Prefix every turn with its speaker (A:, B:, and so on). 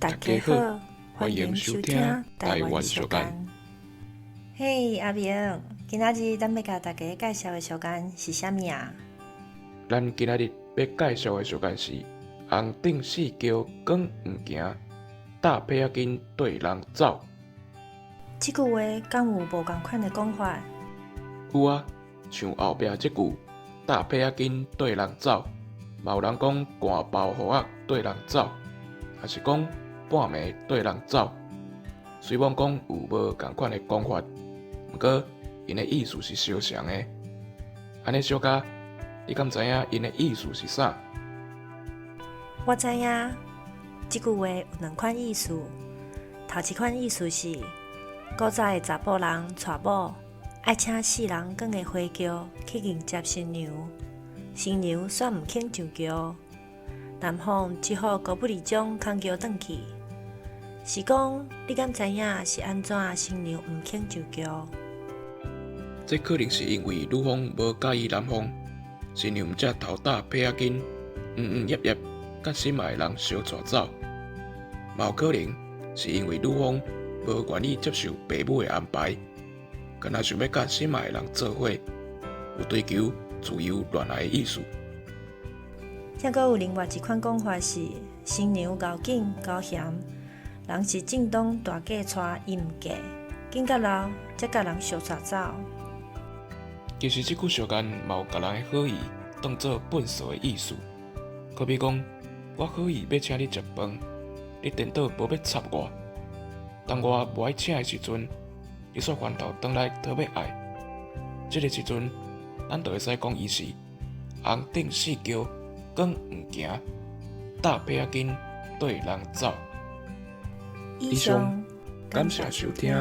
A: 大家好，歡迎收聽台灣俗諳。
B: 嘿，阿明，今仔日咱欲共大家介紹的俗諳是啥物啊？
A: 咱今仔日欲介紹的俗諳是紅頂四轎管毋行，搭被仔巾綴人走。
B: 這句話敢有無仝款的講法？
A: 有啊，像後壁這句搭被仔巾綴人走，嘛有人講寒暴雨仔綴人走，抑是講半暝綴人走。雖罔講有無仝款的講法，毋過𪜶的意思是相像的。按呢小佳，你敢知影𪜶的意思是啥？
B: 我知影，這句話有兩款意思。頭一款意思是，古早的查埔人娶某，愛請四人扛的花轎去迎接新娘，新娘煞毋肯上轎，男方只好高不離將牽轎轉去。是講，你敢知影是按怎新娘毋肯上轎？
A: 這可能是因為女方無佮意男方，新娘毋才頭搭被仔巾，嘸嘸掖掖，佮心愛的人相帶走。嘛有可能是因為女方無願意接受爸母的安排，敢若想欲佮心愛的人做伙，有追求自由戀愛的意思。
B: 抑閣有另外一款講法是，新娘𠢕緊𠢕嫌，人是正當大嫁娶，伊毋嫁，緊到老才佮人相帶走。
A: 其實這句俗諳嘛有共人的好意當做糞掃的意思，好比講，我好意欲請你食飯，你顛倒無欲插我。當我無愛請的時陣，你煞翻頭轉來討欲愛。這个時陣，咱就會使講伊是紅頂四轎管毋行，搭被仔巾綴人走。
B: 以上，
A: 感謝收聽。